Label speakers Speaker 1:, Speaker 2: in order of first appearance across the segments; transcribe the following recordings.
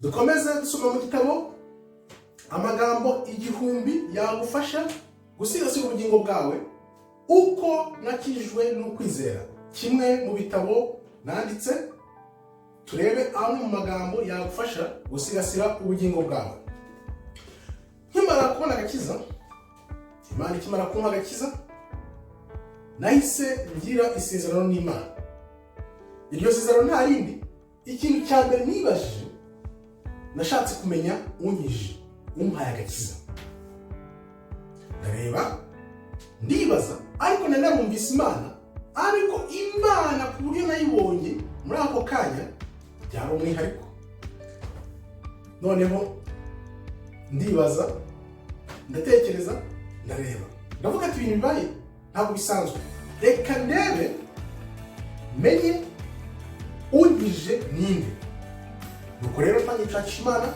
Speaker 1: Dukomeze dusoma mu gitabo amagambo 1000 yagufasha gusigasira ubugingo bwawe, uko nakijijwe n'ukwizera, kimwe mu bitabo nanditse. Turebe amwe mu magambo yagufasha gusigasira ubugingo bwawe. Nkimara kubona agakiza, Imana ikimara kumpa agakiza, nahise ngira isezerano n'Imana. Iryo sezerano nta rindi, ikintu cya mbere nibajije, nashatse kumenya unkijije, umpaye agakiza. Ndareba, ndibaza, ariko nari narumvise Imana, ariko Imana ku buryo nayibonye muri ako kanya byari umwihariko. Noneho ndibaza, ndatekereza, ndareba, ndavuga ati: "Ibintu bibaye ntabwo bisanzwe, reka ndebe menye unkijije ninde." Nuko rero ntangiye gushakisha Imana,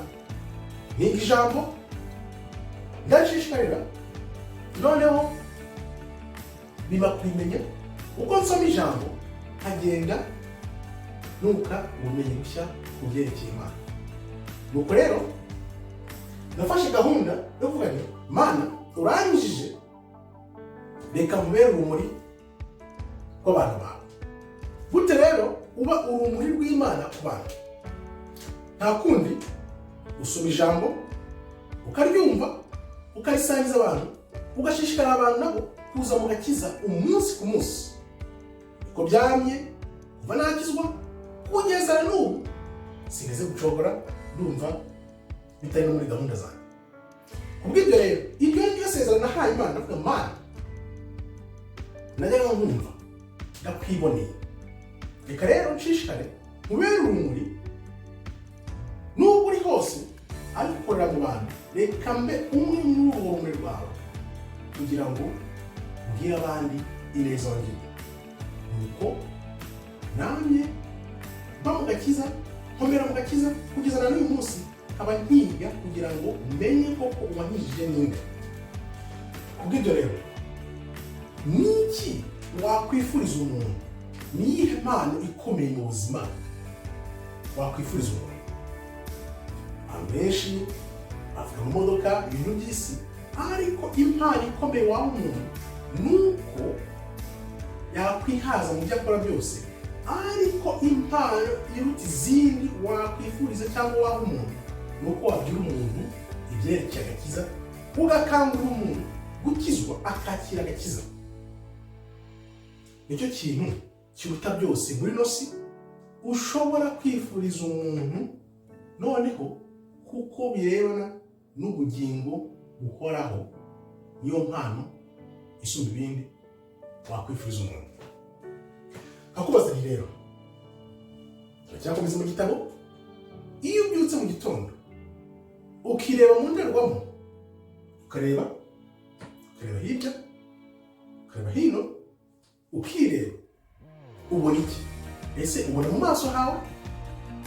Speaker 1: niga ijambo, ndashishikarira, noneho biba kubimenya. Uko nsoma ijambo nkagenda nuka ubumenyi bushya ku byerekeye Imana. Nuko rero nafashe gahunda yo kuvuga nti: "Mana, urangije, reka nkubere urumuri rw'abantu bawe." Gute rero uba urumuri rw'Imana ku bantu? Nta kundi, usoma ijambo, ukaryumva, ukarisangiza abantu, ugashishikarira abantu nabo kuza mu gakiza umunsi ku munsi. Uko byamye kuva nakizwa kugeza na n'ubu, sineze gucogora, ndumva bitari no muri gahunda zanjye. Kubw'ibyo rero, iryo ni ryo sezerano nahaye Imana. Ndavuga: "Mana, najyaga nkumva, ndakwiboneye, reka rero nshishikare nkubere urumuri. Nubwo uri hose ariko ukorera mu bantu, reka mbe umwe muri urwo rumuri rwawe kugira ngo mbwire abandi ineza wangiriye." Nuko namye mba mu gakiza, nkomera mu gakiza kugeza na n'uyu munsi, nkaba nkiga kugira ngo menye koko uwankijije ninde. Kubw'ibyo rero, niki wakwifuriza umuntu? Ni iyihe mpano ikomeye mu buzima wakwifuriza umuntu? Abantu benshi bavuga mu modoka, ibintu by'isi, ariko impano ikomeye waha umuntu ni uko yakwihaza mu byo akora byose. Ariko impano iruta izindi wakwifuriza cyangwa waha umuntu ni uko wabwira umuntu ibyerekeye agakiza, ugakangurira umuntu gukizwa, akakira agakiza. Nicyo kintu kiruta byose muri ino si ushobora kwifuriza umuntu, noneho kuko birebana n'ubugingo buhoraho. Niyo mpano isumba ibindi wakwifuriza umuntu. Nkakubaza nti rero, turacyakomeza mu gitabo, iyo ubyutse mu gitondo ukireba mu ndorerwamo, ukareba, ukareba hirya, ukareba hino, ukireba, ubona iki? Ese ubona mu maso hawe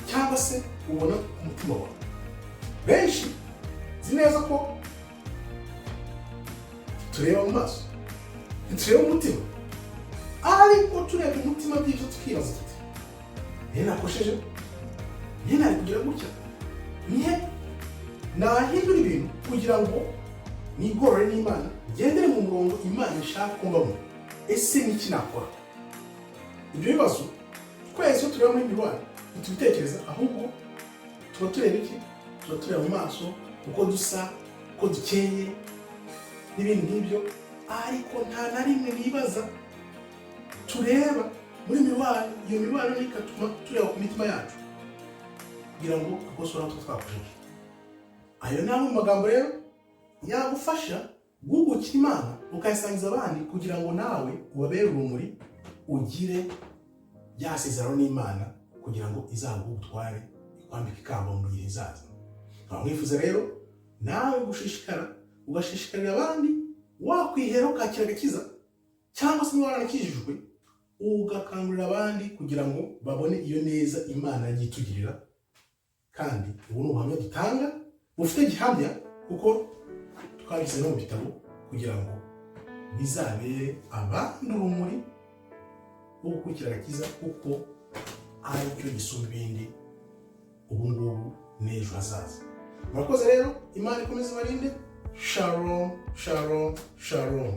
Speaker 1: cyangwa se ubona ku mutima wawe? Benshi nzi neza ko tureba mu maso, ntitureba umutima. Ariko tureba umutima by'ibyo, tukibaza tuti: "Nihe nakosheje? Nihe nari kugira gutya? Nihe nahindura ibintu kugira ngo nigorore n'Imana, ngendere mu murongo Imana ishaka ko mbamo? Ese niki nakora?" Ibyo bibazo twese iyo tureba muri miroir ntitubitekereza, ahubwo tuba tureba iki? Tuba tureba mu maso, uko dusa, uko dukeye n'ibindi nk'ibyo. Ariko nta na rimwe nibaza tureba muri miroir. Iyo miroir noneho ikatuma tureba ku mitima yacu kugira ngo dukosore aho tuba twakojeje. Ayo ni amwe mu magambo rero yagufasha guhugukira Imana, ukayasangiza abandi kugira ngo nawe ubabere urumuri, ugire rya sezerano n'Imana kugira ngo izaguhe ubutware, ikwambike ikamba mu gihe izaza. Nkaba mwifuza rero nawe gushishikara, ugashishikarira abandi, wakwihera ukakira agakiza, cyangwa se niba waranakijijwe, ugakangurira abandi kugira ngo babone iyo neza Imana yagiye itugirira. Kandi ubu ni ubuhamya dutanga bufite gihamya, kuko twabishyize no mu bitabo kugira ngo bizabere abandi urumuri rwo gukurikira agakiza, kuko aricyo gisumba ibindi ubu ngubu. n'ejo hazaza. Murakoze rero, Imana ikomeze ibarinde. Shalom, shalom, shalom.